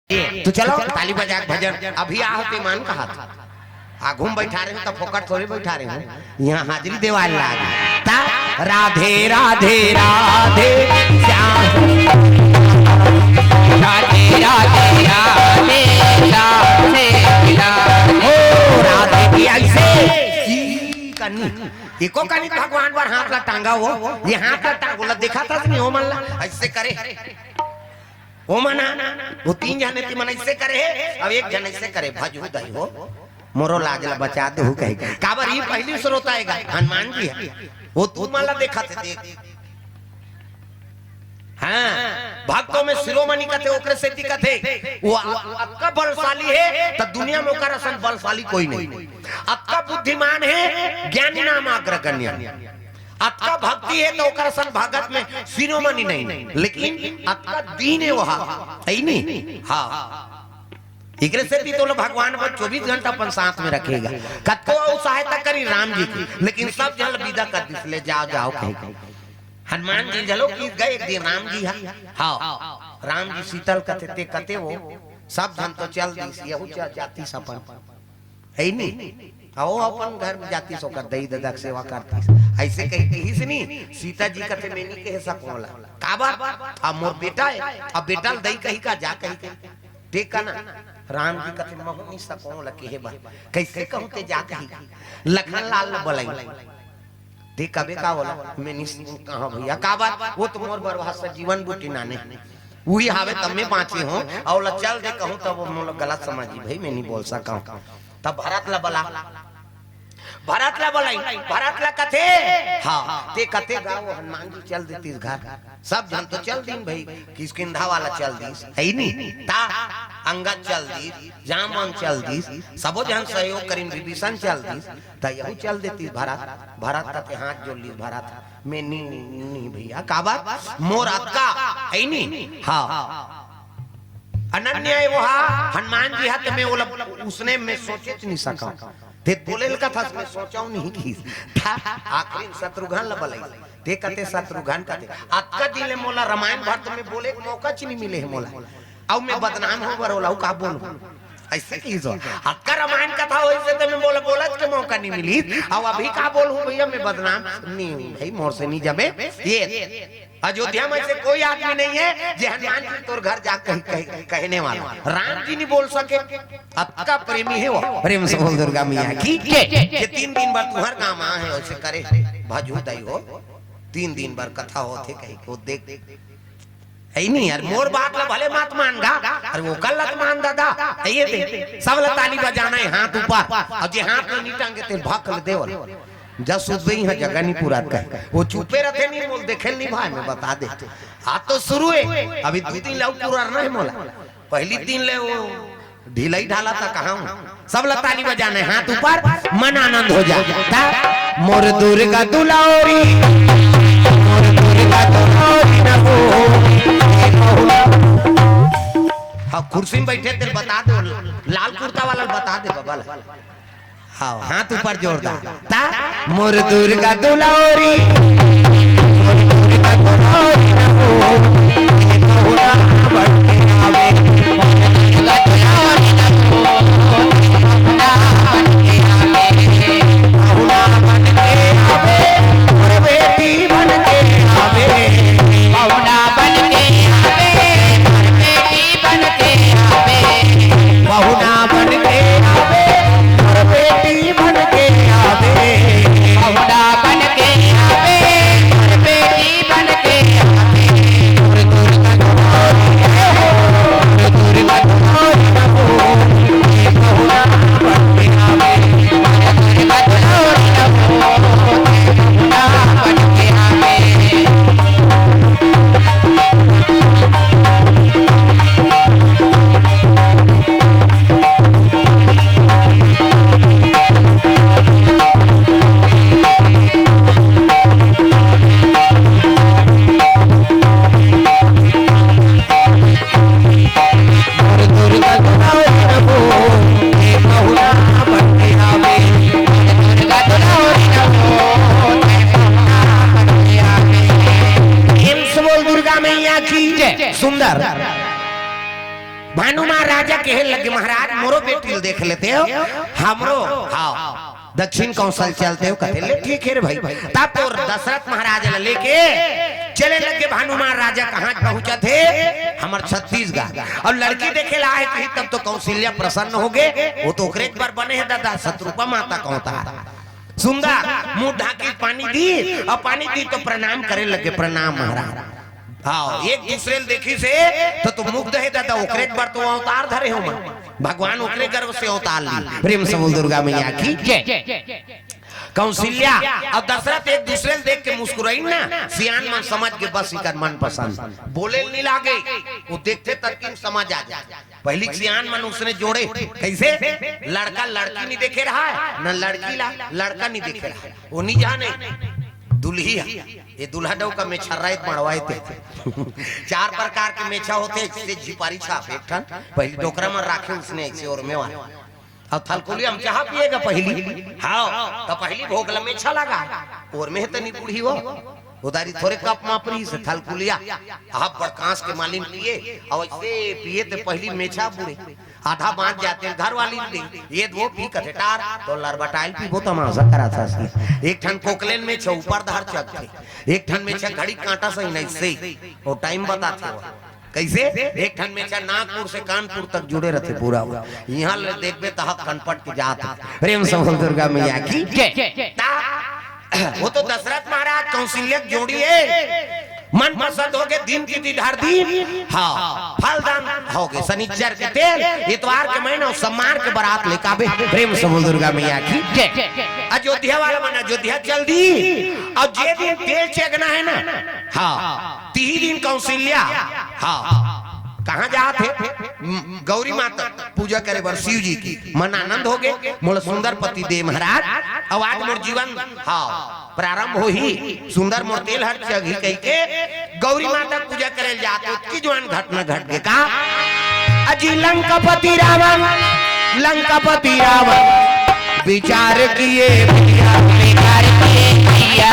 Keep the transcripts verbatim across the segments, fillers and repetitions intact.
तो चलो, ताली बजा के भजन। अभी आ होते मान कहा था, आगू में बैठा रहे हो, तो फोकट थोड़ी बैठा रहे हो, यहाँ हाजिरी देवाल लाग। ता राधे राधे राधे श्याम। राधे राधे राधे राधे राधे। ओ राधे की ऐसे की कनी, एको कनी भगवान पर हाथ ला टांगा हो, ये हाथ ला टांग बोला, देखा था नहीं हो मन ला ऐसे करे। ओ मना, वो तीन जने ती मन ऐसे करे हे, अब एक जन ऐसे करे, भजू दई हो, मोरो लाज ला बचा दू कहे। काबर ई पहली श्रोता आएगा, हनुमान जी है। वो तू माला देखा थे, देख। हाँ, भक्तों में शिरोमणि कथे, ओकरे सेती कथे। वो अ-, अतका बलशाली है, त दुनिया में ओकर असन बलशाली कोई नहीं। अतका बुद्धिमान है, ज्ञानी नाम अग्रगण्य। अतका भक्ति है, तो ओकर असन भगत में शिरोमणि नहीं, लेकिन अतका दीन है वहा, है नहीं? हाँ, एकरे सेती तो ला भगवान बस चौबीस घंटा अपन साथ में रखेगा। कतको अउ सहायता करी राम जी की, लेकिन सब जन विदा कर दिस, ले जाओ, जाओ कहे। हनुमान जी झलो की गए एक दिन राम जी हा। हाँ, राम जी सीता ल कथे, ते कथे वो, सब जन तो चल दिस, यहू चल जातिस अपन। है नी? हाँ, वो अपन घर में जातिस, ओकर दई ददा के सेवा करतिस। ऐसे कही, कहिस नी, सीता जी कथे, मैं नी कहे सकों ला। काबर? अब मोर बेटा है, अब बेटा ल दई कही का, जा कही का। ठीक है ना? राम जी कथे, महू नी सकों ला कहे बर। कैसे कहूँ ते जा कही का। लखन लाल ला बलाई। ते कबे का बोला, मैं नी कहा भैया, काबर? वो तो मोर बरवास जीवन बूटी नाने। उही हावे तब मैं बाँचे हों, अउ ला चल दे कहूँ तब वो मोला गलत समझी, भाई मैं नी बोल सका हों। तब भरत ला बला, भरत ला बलाई, भरत ला कथे, हाँ, ते कथे गा वो हनुमान जी चल देतिस घर, सब जन तो चल दीन भाई, किष्किंधा वाला चल दीस, है नी? ता अंगद चल दीस, जामवंत चल दीस, सबो जन सहयोग करिन, विभीषण चल दीस, त यहू चल देतिस भरत। भरत कथे हाथ जोड़ लीस भरत, मैं नी, नी भैया, काबर? मोर अतका है नी। हाँ। अनन्य है वो हा, हनुमान जी हा, त मैं ओला उसने मैं सोचे च नी सका। ते बोले ल कथा मैं सोचा हूँ नहीं की। था आखिरी शत्रुघ्न ला बलाई। ते कथे शत्रुघ्न कथे, अतका दिन ले मोला रामायण भारत में बोले के मौका च नी मिले है मोला। अउ मैं बदनाम हो बर ओला, अउ का बोलूं? ऐसे की जो अतका रामायण कथा होइस ते मैं बोला, बोला के मौका नी मिली। अउ अभी का बोलूं भैया, मैं बदनाम नी हूं भाई, मोर से नी जमे। ये अयोध्या में से कोई आदमी नहीं है जे हनुमान जी तोर घर जा कह, कह, कहने वाला। राम जी नी बोल सके, अतका प्रेमी है वो। प्रेम से बोल दुर्गा मैया की जय। ये तीन दिन बर तुम्हार गांव आ है, ऐसे करे भजू दई हो, तीन दिन बर कथा होथे कही को देख। है नी यार, मोर बात ला भले मत मान गा, अरे वो कल ला त मान दादा, है ये दे, सब ला ताली बजाना है हाथ ऊपर, अउ जे हाथ में नी टांगे ते भक ले देवल। जस उदबे इहाँ जगह नी पुरात कहे, वो चुपे रथे नी, मोल देखे नी भाई, मैं बता दे। आज तो शुरू है, अभी दू दिन ले अउ पुराना है मोला, पहली दिन ले वो ढिलाई ढाला था कहाँ हूँ? सब ला ताली बजाना है, हाथ ऊपर, मन आनंद हो जा। ता, मोर दुर्गा दुलारी, मोर दुर्गा दुलारी ना हो। हाँ, कुर्सी में बैठे तेरे बता दो, लाल कुर्ता वाला बता दे बबल। हाँ, हाथ ऊपर जोरदार। ता, मोर दुर्गा दुलारी, मोर दुर्गा दुलारी ना हो। प्रेम से बोल दुर्गा मैया की जय। सुंदर। भानुमान राजा कहे लगे, महाराज, मोरो बेटी ल देख लेते हो, हमरो, हाँ, दक्षिण कौशल चलते हो। कहते, ले, ठीक है रे भाई। तब तो दशरथ महाराज ल लेके चले लगे। भानुमान राजा कहाँ पहुंचा थे? हमर छत्तीसगढ़। और लड़की देखे ला आए कहीं, तब तो कौशल्या प्रसन्न हो गए। वो तो ओकरे एक बार बने है दादा, शतरूपा माता कहता है। सुंदर मुंह ढाकी पानी दी, और पानी दी तो प्रणाम करे लगे, प्रणाम महाराज। हाँ, एक दूसरे ल देखी से तो, तो मुग्ध है दादा, ओकरे एक बार तो अवतार धरे हो मन। भगवान ओकरे गर्भ से अवतार ली। प्रेम से बोल दुर्गा मैया की जय। कौशल्या और दशरथ एक दूसरे ल देख के मुस्कुराइन ना, सियान मन समझ के बस इकर मन पसंद, बोले ल नहीं लागे, वो देखते तक समझ आ जाए। पहली सियान मन उसने जोड़े, कैसे? लड़का लड़की नहीं देखे रहा है, न लड़की ला लड़का नहीं देखे रहा है, वो नहीं जाने। दुल्ही है, ये दूल्हा डौ का मेछर्रा एक मड़वाए थे। चार प्रकार के मेछा होते, जैसे झिपारी छाप एक ठन, पहली डोकरा में राखे उसने ऐसे और में वाला। अब थलकुलिया में चाह पिएगा पहली, हाँ, तो पहली भोग ला मेछा लगा, और में तनी बूढ़ी हो, उधारी थोरे कप मापरी से थलकुलिया, आप बड़कांस के मालिन पिए, और ऐसे पिए तो पहली मेछा बूढ़े, आधा बांच जाते हैं घर वाली ले, ये दो पी कथे टार, तो लरबटाइल पीबो तमाशा करा था सी। एक ठन कोकलेन मेछा ऊपर धार चक थे, एक ठन मेछा घड़ी कांटा सही नहीं से, वो टाइम बताते हो। कैसे? एक ठन मेछा नागपुर से कानपुर तक जुड़े रहते पूरा। यहाँ ले देखबे तह कनपट के जात है। प्रेम से बोल दुर्गा मैया की जय। ता-, वो तो दशरथ महाराज कौशल्या के जोड़ी है, मन पसंद हो गए, दिन की दीदार दिन, हाँ, फलदान हो गए, शनिचर के तेल, इतवार के महीना और सोमवार के बारात लेके आबे। प्रेम से बोल दुर्गा मैया की जय। अयोध्या वाला मन अयोध्या चल दी, और जे दिन तेल चघना है ना, हाँ, तिही दिन कौशल्या, हाँ, कहाँ जात हे? म-, गौरी माता पूजा करे बर शिव जी की। मन आनंद हो गए, मोला सुंदर पति दे महाराज, अब आज मोर जीवन, हाँ, प्रारंभ होही, सुंदर मोर तेल हर चघी कहि के गौरी माता पूजा करे जात, ओतकी जुवान घटना घट गे का। अजी लंकापति रावण, लंकापति रावण विचार किए भैया, विचार किए भैया।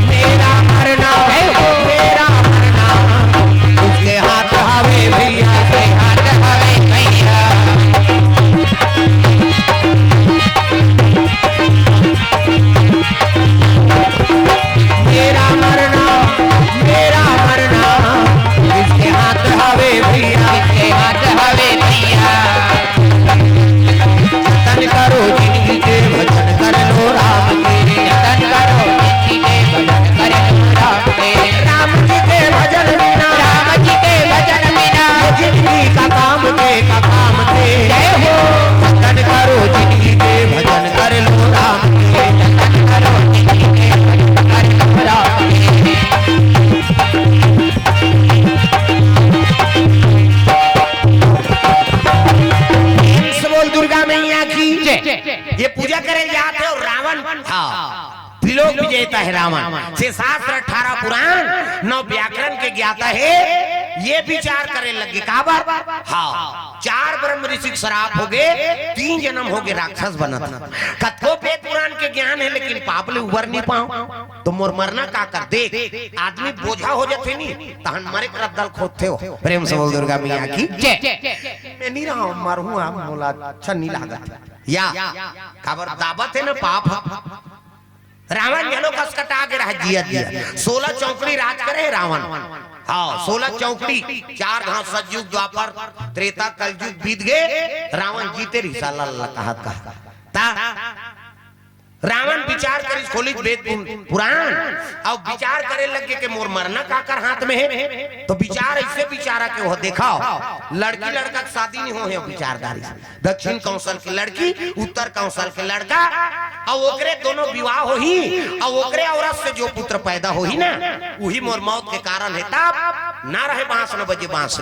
मेरा मरना, मेरा मरना उसके हाथ हवे भैया, के हाथ हवे भैया। मेरा मरना, मेरा मरना इसके हाथ हवे भैया, इसके हाथ हवे भैया। जतन करो जिंदगी के, भजन कर लो राम के। जतन करो जिंदगी के, भजन कर लो राम के। राम जी के भजन बिना, राम जी के भजन बिना, ये जिंदगी का काम के, का काम के। जय हो। जतन करो जिंदगी के, भजन कर लो राम के। जतन करो जिंदगी के, भजन कर लो राम के। प्रेम से बोल दुर्गा मैया की जय। ये पूजा करे जात हे और रावण, हाँ, त्रिलोक विजेता है रावण। छह शास्त्र, अठारह पुराण, नौ व्याकरण के ज्ञाता है। ये विचार करे लगे काबर, हाँ, चार ब्रह्म ऋषि के श्राप हो गए, तीन जन्म हो गए राक्षस बनत। कतको वेद पुराण के ज्ञान है लेकिन पाप ले उबर नहीं पाओ। तो मोर मरना का कर देख, आदमी बोझा हो जाथे नी, तहन मरे के रद्दा ल खोदथे हो। प्रेम से बोल दुर्गा मैया की जय। मैं नहीं रहा हूँ, मरहूँ, आप मोला अच्छा नहीं लागत। या काबर दाबत है ना पाप। रावण घलो कस कटा के रह जिया जिया। सोलह चौकड़ी राज करे रावण। हाँ, सोलह चौकड़ी, चार घाव सतयुग, द्वापर, त्रेता, कलयुग बीत गए, रावण जीते रही साला, अल्लाह कहत कहा। ता रावण विचार करिस, खोलिस वेद पुन-, पुराण, अउ विचार करे लगे के मोर मरना काकर हाथ में है। तो विचार ऐसे विचारा के वह देखा, लड़की लड़का के शादी नहीं हो है, विचारदारी से। दक्षिण कौशल के लड़की, उत्तर कौशल के लड़का, अउ ओकरे दोनों विवाह होही, अउ ओकरे औरत से जो पुत्र पैदा होही ना, वही मोर मौत के कारण है। तब ना रहे बांस, न बजे बांस।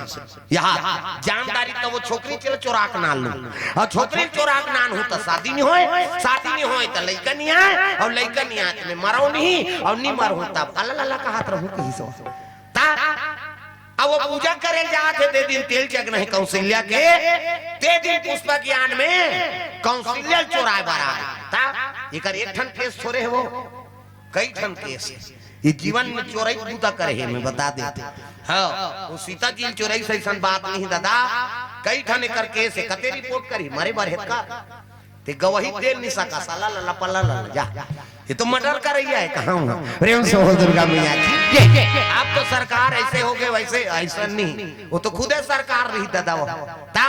यहाँ जानदारी तो वो छोकरी चले चोराक नान लू, अउ छोकरी चोराक नान हो तो शादी नहीं होए, शादी नहीं होए तो लइका नहीं आए, अउ लइका नहीं आए तो मैं मरव नहीं, अउ नहीं मरहूं तब अल्लाह अल्लाह कहत रहूं कहीं सो। ता अब वो पूजा करे जात हे, ते दिन तेल चघना हे कौशल्या के, ते दिन पुष्पा ज्ञान में कौशल्या चोराए बर आए। ता एकर एक ठन केस थोरे हे, वो कई ठन केस हे। ये जीवन में चोरई बूता करे हे, मैं बता देते। हाँ, वो सीता जी चोरई से ऐसन बात नहीं दादा। कई ठन एकर केस हे, कते रिपोर्ट करही, मरे बर हे का? ते गवाही दे नहीं सका, साला लला पल्ला लला जा। ये तो मर्डर करइया हे, कहाँ हुआ? प्रेम से बोल दुर्गा मैया की जय। आप तो सरकार ऐसे हो गए, वैसे ऐसा नहीं, वो तो खुदे सरकार रही दादा वो। ता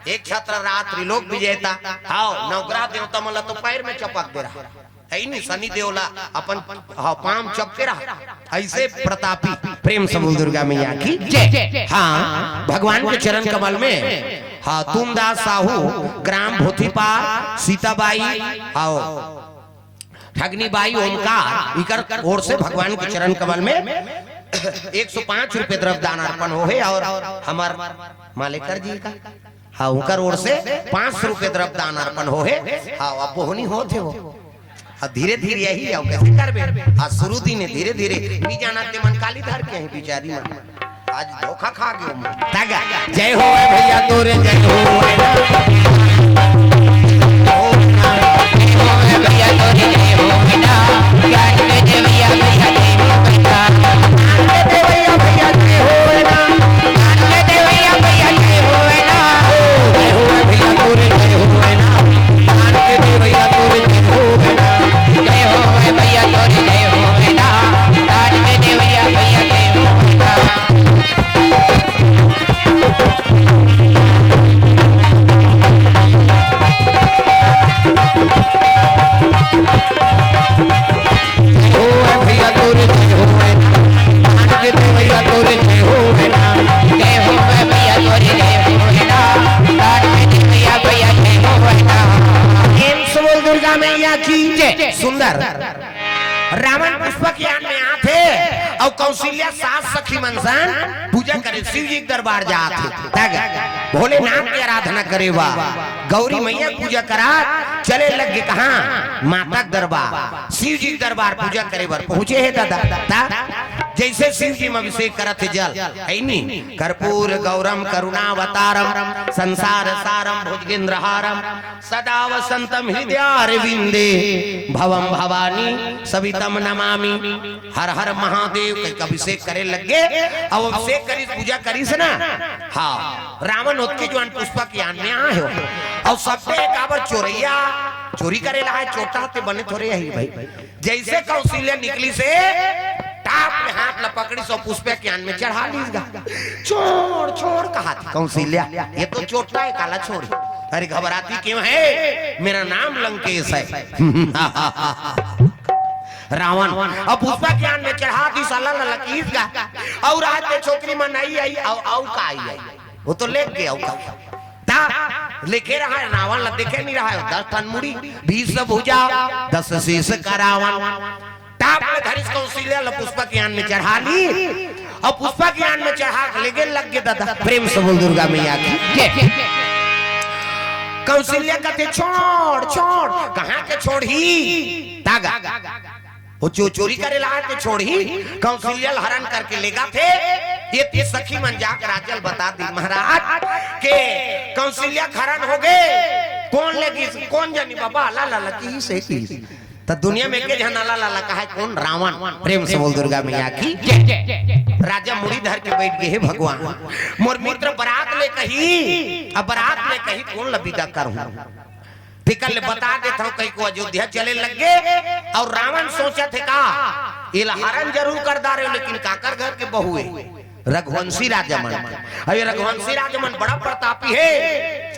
एक छत्र रहा त्रिलोक विजेता, हाँ, नवग्रह देवता मन ला तो पैर में चपक दे रहा। हे नहीं, शनि देव ला अपन, हाँ, पाँव चपके रहा। ऐसे प्रतापी। प्रेम से बोल दुर्गा मैया की जय। हाँ, भगवान के चरण कमल में, हाँ, तुमदास साहू, ग्राम भोथीपार, सीताबाई, आओ, ठगनी बाई, ओमकार, इकर ओर से भगवान के चरण कमल में एक सौ पाँच रुपये द्रव्य दान अर्पण हो हे। और हमर मालेकर जी का, हाँ, उनकर ओर से पाँच सौ रुपये द्रव्य दान अर्पण हो हे। हाँ, अब बोहनी होत हे वो। अब धीरे धीरे यही, अब कैसे करबे? आज शुरू दिन हे, धीरे धीरे। नहीं जाना ते मन काली धर के हे बिचारी मन। आज धोखा खा गयो मैं। तागा, जय हो भैया तोरे, जय हो। प्रेम से बोल दुर्गा मैया की जय। सुंदर। रावण पुष्पक यान में आथे अउ कौशल्या सास सखी मन संग पूजा करे, शिव जी के दरबार जात हे। तग भोलेनाथ के आराधना करे बा, गौरी मैया पूजा करा, चले लग गे कहाँ? माता के दरबार, शिव जी के दरबार पूजा करे बर पहुँचे हे दादा। ता जैसे शिव जी में अभिषेक करत हे जल, हे नी, कर्पूर गौरम करुणावतारम संसार सारम भुजगेंद्र हारम सदा वसंतम हृदयारविंदे भवम भवानी सवितम नमामि। हर हर महादेव कहिके अभिषेक करे लग गे। अब अभिषेक करिस, पूजा करिस ना। हाँ, रावण ओतके जुवान पुष्पक यान में आए हो। अउ सबे काबर चोरइया, चोरी करे ला हे, चोटा ते बने थोरे हे भाई। जैसे कौशल्या निकलिस हे, टाप ले हाथ ला पकड़िस अउ पुष्पक यान में चढ़ा लिस गा। छोड़, छोड़, कहा थी कौशल्या, ये तो चोटा हे, काला छोड़। अरे घबराती क्यों है, मेरा नाम लंकेश है। रावण अब पुष्पक यान में चढ़ा दिस, साला ललकीस गा। अउ रात में छोकरी मन आई, आई, अउ, अउ का आई, आई। वो तो लेके गया, अउ का। ता लेके रहा हे, रावण ला देखे नहीं रहा हे, दस ठन मुड़ी, बीस भुजा, दस शीश का रावण। टाप ले धरिस कौशल्या ला पुष्पक यान में चढ़ा लिस। अब पुष्पक यान में चढ़ा के लेगे लग गे दादा। प्रेम से बोल दुर्गा मैया की जय। कौशल्या कथे, "छोड़, छोड़।" कहाँ के छोड़ही? तागा। वो जो चोरी करे ला हे ते छोड़ही। कौशल्या ला हरण करके लेगथे। ये तीन सखी मन जाके राजा ला बता दिस, महाराज के कौशल्या के हरण हो गे। कोन लेगिस? कोन जनी बाबा? ला ला ला की से की। त दुनिया में एके झन ला ला ला कहाय, कोन? रावण। प्रेम से बोल दुर्गा मैया की जय। राजा मुड़ी धर के बैठ गे, "हे भगवान, मोर मित्र बरात लेके आही, अब बरात लेके आही, कोन ला बिदा करहूं?" तेकर ले बता देत हंव कहिके अयोध्या चले लग गे। अउ रावण सोचत हे का, एला हरण जरूर कर डारेंव, लेकिन काकर घर के बहू हे? रघुवंशी राजा मन। अउ ये रघुवंशी राजा मन बड़ा प्रतापी हे।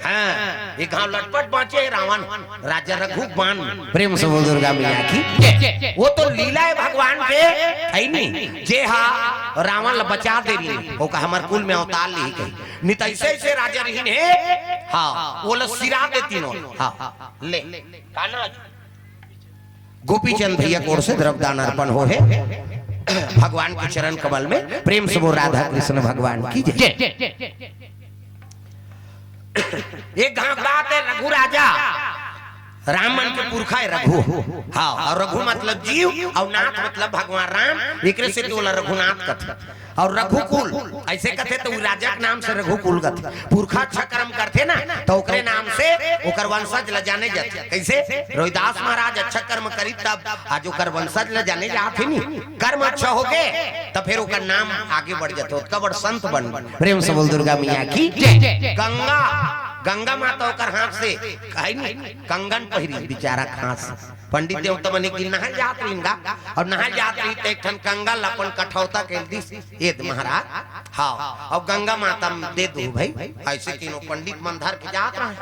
हाँ, ये गांव लटपट बांचे हे रावण। राजा रघु बाण। प्रेम से बोल दुर्गा मैया की जय। वो तो लीला हे भगवान के, हे नी, जे हा रावण ला बचा दे रही, ओका हमर कुल में अवतार लिही कही। नहीं तो ऐसे ऐसे राजा रहिन हे, हाँ, वो ला सिरा देतिन हो। हाँ, ले, काना गोपीचंद भैया के ओर से द्रव्य दान अर्पण हो हे भगवान के चरण कमल में। प्रेम से बोल राधा कृष्ण भगवान की जय। एक घाव बात हे, रघु राजा राम मन के पुरखा हे रघु। हाँ, अउ रघु मतलब जीव, अउ नाथ मतलब भगवान राम, एकरे सेती ओला रघुनाथ कथे। अउ रघुकुल अइसे कथे, त उ राजा के नाम से रघुकुल कथे। पुरखा अच्छा कर्म करथे ना, त ओकरे नाम से ओकर वंशज ल जाने जाथे। कइसे? रोहिदास महाराज अच्छा कर्म करिस, तब आज ओकर वंशज ल जाने जाथे नी। कर्म अच्छा होगे, त फेर ओकर नाम आगे बढ़ जाथे, ओतका बड़ संत बन। प्रेम से बोल दुर्गा मैया की जय। गंगा, गंगा माता ओकर हाथ से, कहे नी, कंगन पहिरी बिचारा के हाथ से। पंडित देवता मन एक दिन नहाय जात रहिन गा, अउ नहाय जात रहिन त एक ठन कंगन ल अपन कठौता के दिस, "ए दे महाराज, हाँ, अउ गंगा माता म दे दो भाई।" अइसे तीनों पंडित मन धर के जात रहे,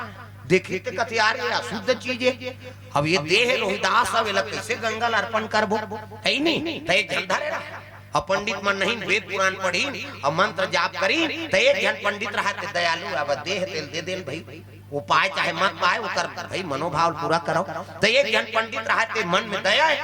देखिस त कथे, "यार, ये अशुद्ध चीज हे, अब ये देह रोहिदास, अब एला कइसे गंगा ल अर्पण करबो?" हे नी, त एक झन धरे रहा। अउ पंडित मन नहीं, वेद पुराण पढ़िन अउ मंत्र जाप करिन, त एक झन पंडित रहा, ते दयालु, अब देह तेला दे देन भाई, ओ पाय चाहे मत पाय, ओकर भाई मनोभाव पूरा करव। त एक झन पंडित रहा, ते मन में दया हे,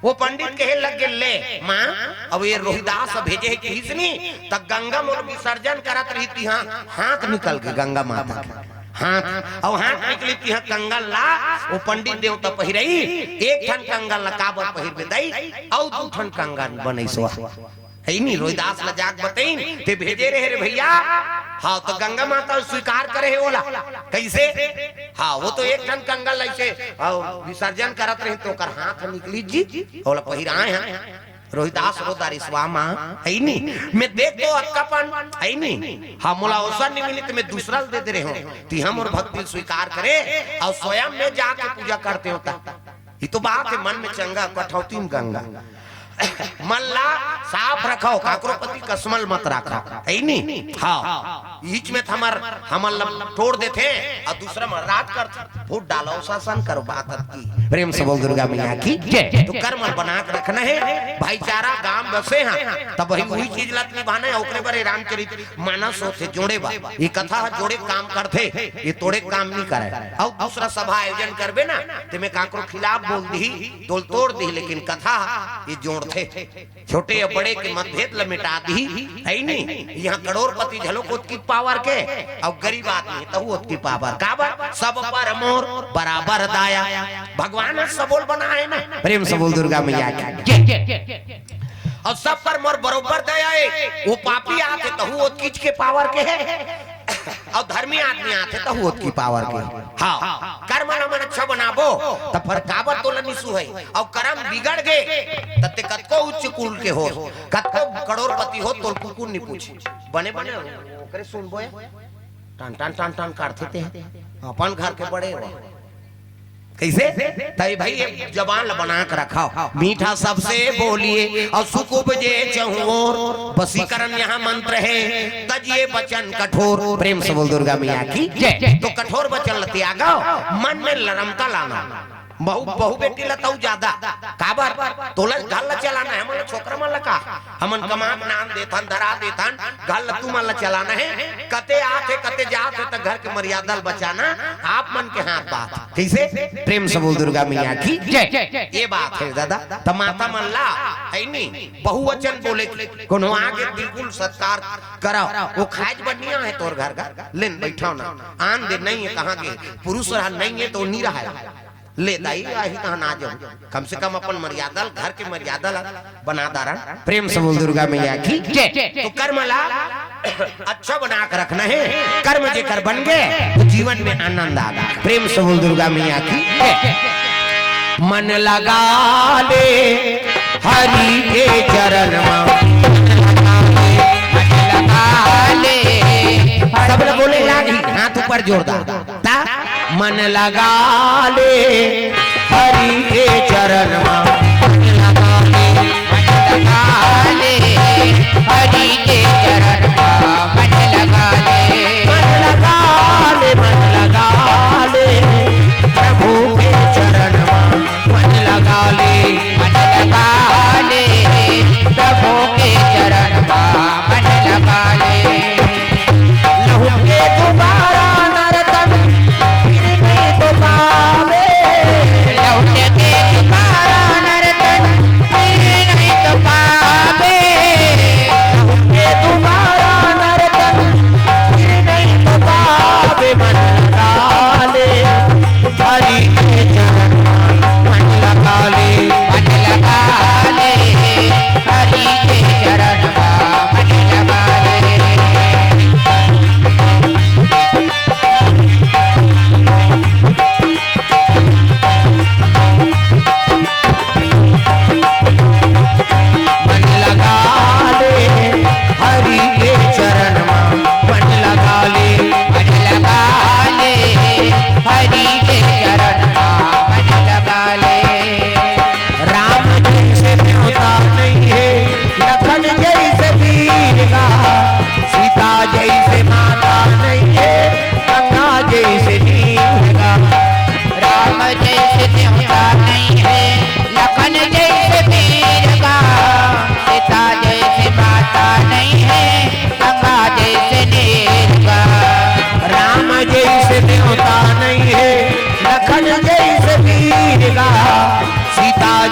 ओ पंडित कहे लग गे, "ले माँ, अब ये रोहिदास भेजे हे किहिस नी, त गंगा मोर विसर्जन करत रही तिहां, हाथ निकल गे गंगा माता के।" हाथ, अउ हाथ निकली तिहां कंगन ला, ओ पंडित देवता पहिरई, एक ठन कंगन ला काबर पहिरबे दाई, अउ दू ठन कंगन बनइस वा। हे नी, रोहिदास ला जाके बतइन, ते भेजे रहे रे भइया। हाँ, त गंगा माता स्वीकार करे हे ओला। कइसे? हाँ, ओ तो एक ठन कंगन ला अइसे, अउ विसर्जन करत रहे, त ओकर हाथ निकली जी, ओला पहिराए हे। रोहिदास रो दारिसवा माँ, हे नी? मैं देख तो अतका पन, हे नी? हाँ, मोला अवसर नहीं मिली त मैं दूसरा ल दे दे रहे हूँ। तिहां मोर भक्ति ल स्वीकार करे, अउ स्वयं मैं जाके पूजा करते हों त। ये तो बात हे, मन में चंगा, कठौती में गंगा। मन ला साफ रखव, काकरो प्रति कसमल मत रखव, हे नी? हाँ, बीच में त हमर, हमन ला टोर देथे, अउ दूसरा मन राज करथे। फूट डालो, शासन करो, बात अतकी। प्रेम से बोल दुर्गा मैया की जय। त कर्म बना के रखना हे, भाईचारा, गांव बसे हे, त वही, वही चीज ला निभाना हे। ओकरे बर रामचरित मानस होथे, जोड़े बर। ये कथा ह जोड़े काम करथे, ये तोड़े काम नहीं करे। अउ दूसरा सभा आयोजन करबे ना, तेमे काकरो खिलाफ बोल दिही, तोल तोड़ दिही, लेकिन कथा ह ये जोड़थे। छोटे या बड़े के मतभेद ल मिटा दिही, हे नी? इहां करोड़पति घलो ओतकी पावर के, अउ गरीब आदमी तहू ओतकी पावर। काबर? सब पर मोर बराबर दया। भगवान ह सबो ल बनाए ना। प्रेम से बोल दुर्गा मैया की जय। अउ सब पर मोर बरोबर दया हे। ओ पापी आथे तहू ओतकीच के पावर के हे, अउ धर्मी आदमी आथे तहू ओतकी पावर के। हाँ, कर्म ल हमन अच्छा बनाबो, त फेर काबर तोला निसु हे? अउ कर्म बिगड़ गे, त ते कतको उच्च कुल के हो, कतको करोड़पति हो, तोला कुकुर नहीं पूछे। बने बने ओकरे सुनबो या? टन टन टन टन करथे ते, अपन घर के बड़े हो। कइसे? तई भाई, ये जबान ल बना के रखव। मीठा सबसे बोलिए अउ सुख उपजे चहुओर। वशीकरण यहाँ मंत्र हे, तजिए वचन कठोर। प्रेम से बोल दुर्गा मैया की जय। त कठोर वचन ल त्यागव, मन में नरमता लाना। बहू, बहू बेटी ल तउ ज्यादा। काबर? तोला घर ल चलाना हे, हमन छोकरा मन ल का? हमन कमा के नान देथन, धरा देथन, घर ल तुमन ल चलाना हे। कते आथे, कते जाथे, त घर के मर्यादा ल बचाना आप मन के हाथ बात। कइसे? प्रेम से बोल दुर्गा मैया की जय। ये बात हे दादा, त माता मन ला, हे नी, बहुवचन बोले के, कोनो आगे बिल्कुल सत्कार करव। ओ खाए बर नइ आहे तोर घर का, लेन बइठव ना, आन दे, नइ हे कहाँ के, पुरुष रहा नइ हे त नइ रहा। ले दाई, आही तहन आ जाहूं। कम से कम अपन मर्यादा ल, घर के मर्यादा ल बना दारन। प्रेम से बोल दुर्गा मैया की जय। त कर्म ला अच्छा बना के रखना हे। कर्म जेकर बन गे, त जीवन में आनंद आ गे। प्रेम से बोल दुर्गा मैया की जय। मन लगा ले हरि के चरण मा। मन लगा ले। सब ल बोले लागी, हाथ ऊपर जोरदार। ता मन लगा ले हरि के चरण मा। मन लगा ले, मन लगा ले हरि के चरण मा। मन लगा ले, मन लगा ले, मन लगा ले प्रभु के चरण मा। मन लगा ले, मन लगा ले प्रभु के चरण मा। मन लगा ले। लहुटे दोबारा नर तन, फिर नहीं तो पावे। लहुटे दोबारा नर तन, फिर नहीं तो पावे। लहुटे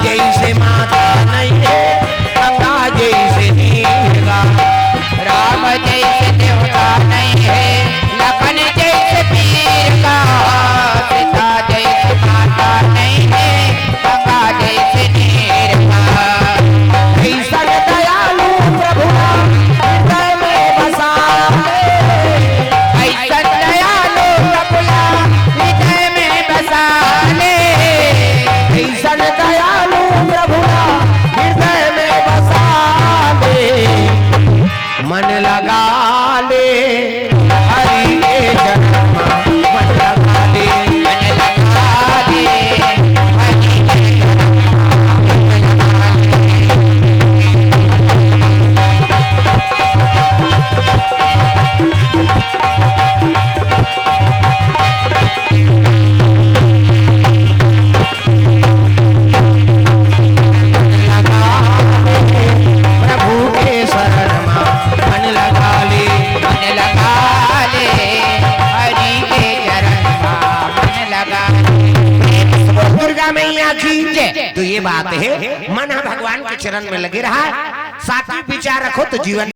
जइसे माता नइ हे, गंगा जइसे नीर का। राम जइसे देवता नइ हे, लखन जइसे पीर का। सीता जइसे माता नइ हे, गंगा जइसे नीर का। अइसन दयालु प्रभु ला हृदय में बसा ले। अइसन दयालु प्रभु ला हृदय में बसा ले। अइसन दयालु प्रभु ला हृदय में बसा ले। मन लगा ले हरि के चरण मा, मन लगा ले, मन लगा ले हरि के चरण मा, मन लगा ले। प्रभु के शरण मा मन लगा ले, मन लगा ले, हरि के चरण मा मन लगा ले। प्रेम से बोल दुर्गा मैया की जय। तो ये बात है, मन ह भगवान के चरण में लगे रहा, सात्विक विचार रखो तो जीवन